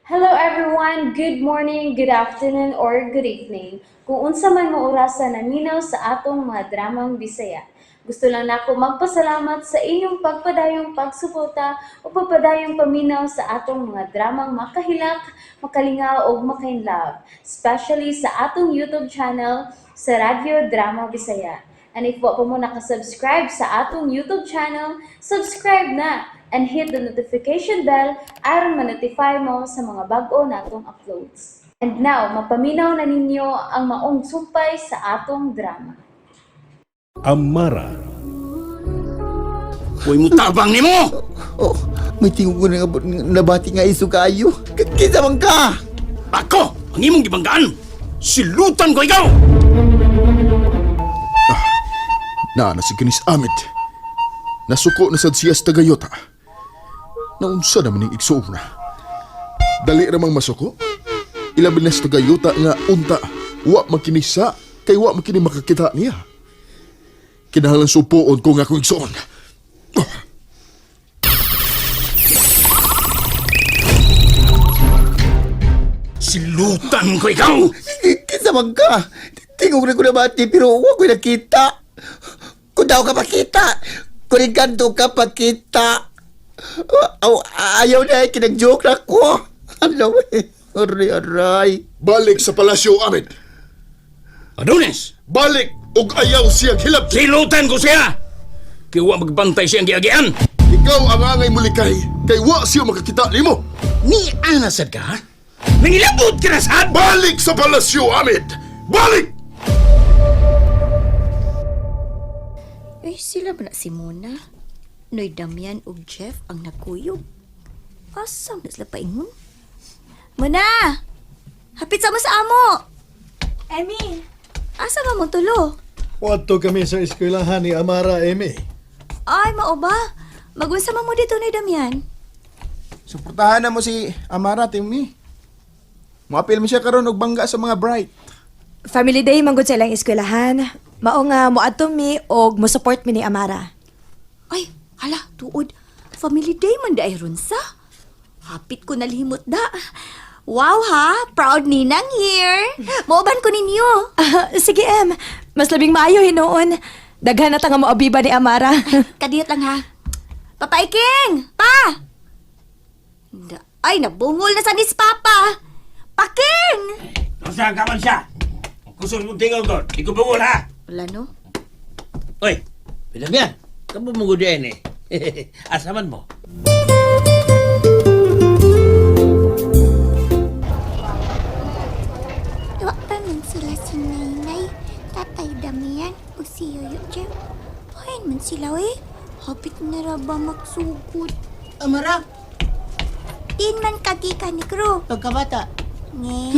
Hello everyone! Good morning, good afternoon, or good evening. Kung unsa man mo orasa naminaw sa atong mga dramang Bisaya. Gusto lang nako magpasalamat sa inyong pagpadayong pagsuporta o pagpadayong paminaw sa atong mga dramang makahilak, makalingaw ug makainlove, especially sa atong YouTube channel sa Radyo Drama Bisaya. And if wa pa mo nakasubscribe sa atong YouTube channel, subscribe na and hit the notification bell aron ma-notify mo sa mga bag-o natong uploads. And now, mapaminaw na ninyo ang maong sumpay sa atong drama. Amara. Uy mo tabang nimo! Oh, may tingog ko na nabati nga iso kayo. Kinsa man ka? Ako, ang imong gibanggaan! Silutan ko ikaw! Na na si Kinis Amit. Nasuko na sad siya sa tagayota. Naunsa naman ning igsuon na. Dali ramang masuko. Ilabi na sa tagayota nga unta. Wa makinisa kay wa makini makakita niya. Kinahanglan supoon ko nga akong igsuon. Silutan ko ikaw! Kinsa man ka? Tingog na ko nabati pero wa ko nakita. Kung daw ka pakita, kung kanto ka pakita. Aw, ayaw na, kinag-joke na ko. Ano eh, aray, aray. Balik sa palasyo, Amit. Adonis! Balik ug ayaw siya hilab. Silutan ko siya! Kaya wa magbantay siyang giagian! Ikaw ang angay mulikay kay wa siya makakita nimo. Ni ana sad ka, ha? Nangilabot ka na sad! Balik sa palasyo, Amit. Balik! Uy, sila ba na si Mona? Noy Damian ug Jeff ang nagkuyog. Asa na sila paingon? Mona! Hapit sa mo sa amo! Emmy! Asa ba mo tulo? Wadto kami sa eskwelahan ni Amara Eme. Ay, mao ba? Magunsa man mo dito, Noy Damian. Suportahan na mo si Amara, Timmy. Moapil mo siya karon og bangga sa mga bright. Family day manggod sa ilang eskwelahan. Mao nga moadto mi og mo-support mi ni Amara. Ay, hala, tuod. Family day man daay ron sa. Hapit ko nalimot da. Wow ha, proud ninang here. Mauban ko ninyo. Ah, sige em, mas labing maayo hinuon. Daghan na ta nga moabiba ni Amara. Kadiyot lang ha. Papa Iking! Pa! Ay, nabungol na sa nis Papa! Paking! Unsa ka man siya? Kusog mong tingog ko, di ko bungol ha! Wala no? Oy, Pidamian, kamo mo gud eh. Asa man mo? Wa pa man sila si Nainay, Tatay Damian, o si Yoyo Jeff. Ayun man sila eh. Hapit na ra ba magsugod? Amara, Din man kagi ka ni Kro. pagkabata. Nge.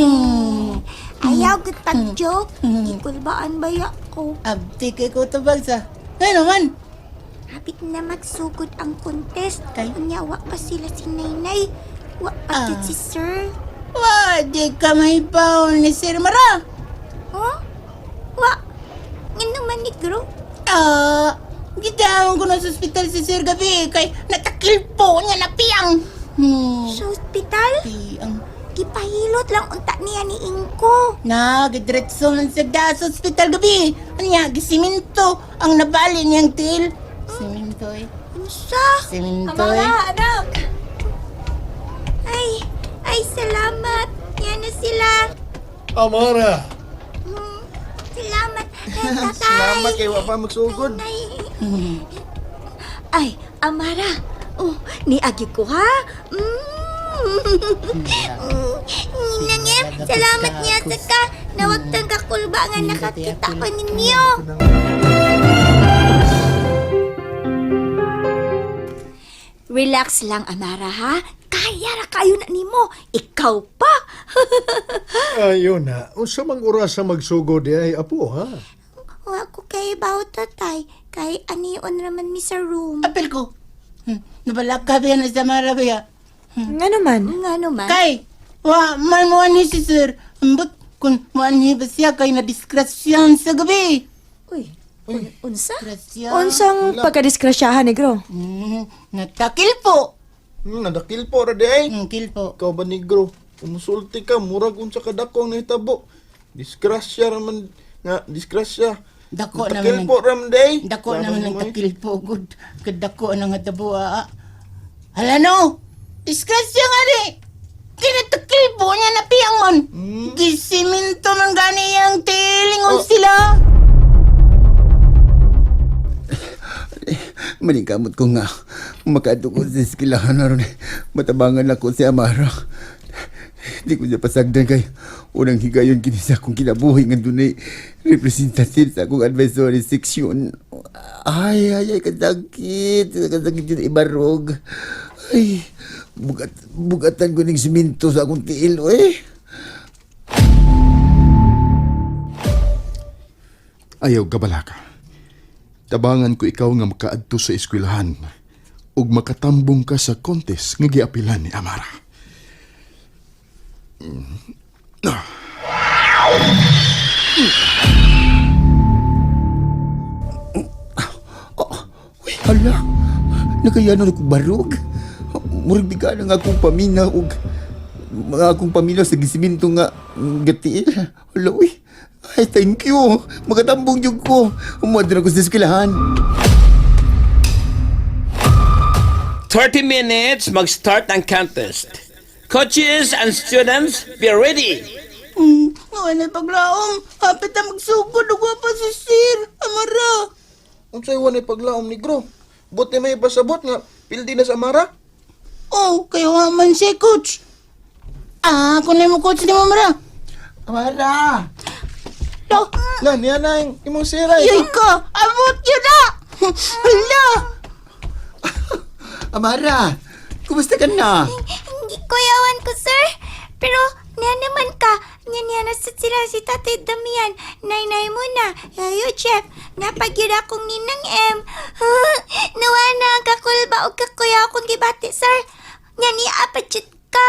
Ayaw gud pag-joke. Gikulbaan ba ya ko? Abdi kay ko tabag sa. Ay naman. Hapit na magsugod ang contest. Kay? Unya, wa pa sila si Nainay. Wa pa jud si Sir. Wa, di ka mahibaw ni Sir Mara. Huh? Wa. Ngano man ni Gro? Ah, gidawon ko na sa ospital si Sir gabi kay natakil po niya na piyang. Sa ospital? Piyang. Gipahilot lang unta niya ni Ingko. Na, gidiretso man siya da sa ospital gabi. Anya, gisiminto ang nabali niyang til. Siminto eh. Unsa? Siminto eh. Amara, anak! Ay, ay salamat. Yan na sila. Amara! Salamat. Ay, tatay. Salamat kay wa pa magsugod. Ay. Ay, Amara. Oh, niagi ko ha. Ninang em, salamat niya sa ka. Nawagtang kakulba nga nakakita ko ninyo. Relax lang, Amara, ha? Kaya ra kayo na nimo. Ikaw pa. Ayun na, unsa mang oras sa magsugod di ay apo ha? Wa ko kay bawo tatay. Kay anion raman mi sa room. Apel ko. Nabalak ka ba na sa Mara ba ya? Ngano man? Nga naman. Kay, wa man mo ani si Sir. Ambot kung mo ani ba siya kay na disgrasyan sa gabi. Uy, unsa? Disgrasya. Unsang pagkadisgrasyahan ni Gro? Natakil po. Nadakil po ra di ay. Kilpo. Ikaw ba negro? Umusulti ka, murag unsa ka dako ang nahitabo. Disgrasya raman nga, disgrasya. Dako naman Takil po raman di ay. Dako Laban naman ang mo, eh. takilpo gud. Kadako na nga tabo aa. Hala no. Disgrasya nga ni. Kinatakilpo niya na piyang mon. Gisiminto man gani yang tilingon sila. Maningkamot ko nga. Makaadto ko sa eskilahan aron matabangan ako si Amara. Di ko siya pasagdan kay unang higayon kini sa akong kinabuhi nga dunay representative sa akong advisory section. Ay, ay, ay, kasakit. Kasakit yun ibarog. Ay, bugatan ko ning siminto sa akong tiil, eh. Ayaw gabalaka. Tabangan ko ikaw nga makaadto sa eskwelahan ug makatambong ka sa contest nga giapilan ni Amara. Uy, hala. Nakayanon ako barog. Murag di ka na nga akong paminaw og mga akong paminaw sa gisiminto nga gatiil. Hala, uy. Ay, thank you. Makatambong jud ko. Umuad na ko sa eskwelahan. 30 minutes, mag-start ang contest. Coaches and students, be ready. Wala paglaom. Hapit na magsugod ug wa pa si Sir. Amara. Unsay wa paglaom negro? Buti may pasabot nga pildi na sa Amara. Oh, kayo nga man siya, coach. Ah, ako na mo coach ni Amara. Amara! Lo, La, niya na yung imong sira. yay ka. Abot yun na. Hala. Amara! Kumusta ka na? Kuyawan ko, sir. Pero, niya naman ka. Niya niya na sa sila si Tatay Damian. Nainay mo na. Yayo, Jeff. Napagyud akong ninang M. Nawa na ang kakulba o kakuya akong gibati, sir. Niya niya apatsyut ka.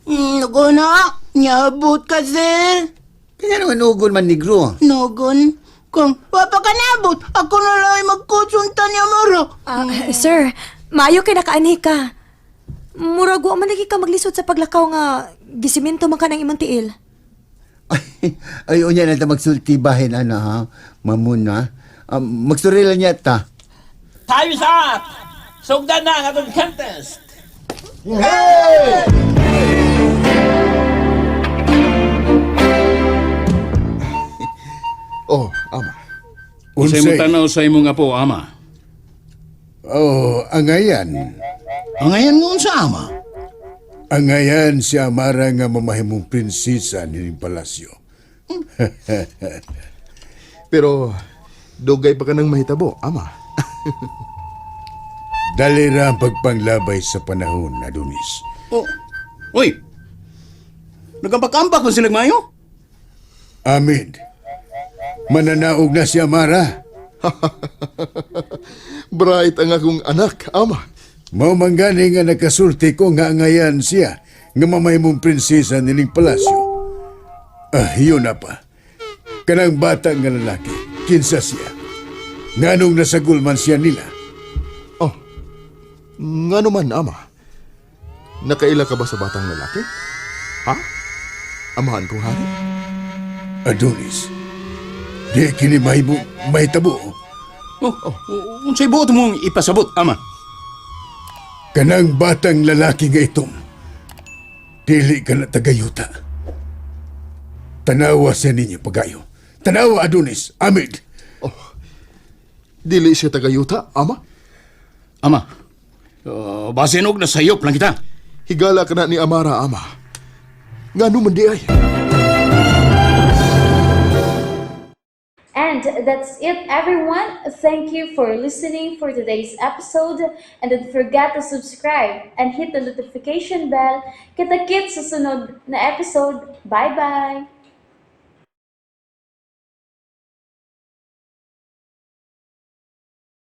Nugo na. Niabot ka, sir. Kaya naman ugon man, negro. Nugon. Kung wa pa ka naabot, ako na lang ay mag-coach unta ni Amara. Ah, sir, maayo kay nakaanhi ka. Murag wa man lagi ka maglisod sa paglakaw nga gisiminto man ka ng imong tiil. Ay, ay, unya na ta magsulti bahin, ano ha? Mamuna. Magsuri lang niya ta. Time is up! Sugdan na ang atong contest! Oh, ama. Unsay mo Unsay? tanaw sa imong apo, ama? Oh, angayan. Angayan mo sa ama. Angayan si Amara nga mamahimong prinsesa nining palasyo. Pero dugay pa ka nang mahitabo, ama. Dali ra ang pagpanglabay sa panahon, Adonis. Oh. Uy. Nagambak-ambak man sila mayo. Amin. Mananaog na si Amara. Bright ang akong anak, ama. Mao man gani nga nakasulti ko nga angayan siya nga mamahimong prinsesa nining palasyo. Ah, yun na pa. Kanang bata nga lalaki, kinsa siya. Nganong nasagul man siya nila. Oh, ngano man, ama? Nakaila ka ba sa batang lalaki? Ha? Amahan kong hari? Adonis, di kini mahimo mahitabo. Oh, unsay buot mong ipasabot, ama? Kanang batang lalaki nga itom, dili ka na tagayuta. Tanawa siya ninyo pagayo. Tanawa, Adonis, Amid. Oh, dili siya tagayuta, ama? Ama. Basin og nasayop lang kita. Higala ka na ni Amara, ama. Ngano man di ay? And that's it, everyone. Thank you for listening for today's episode. And don't forget to subscribe and hit the notification bell. Kita-kits sa sunod na episode. Bye-bye!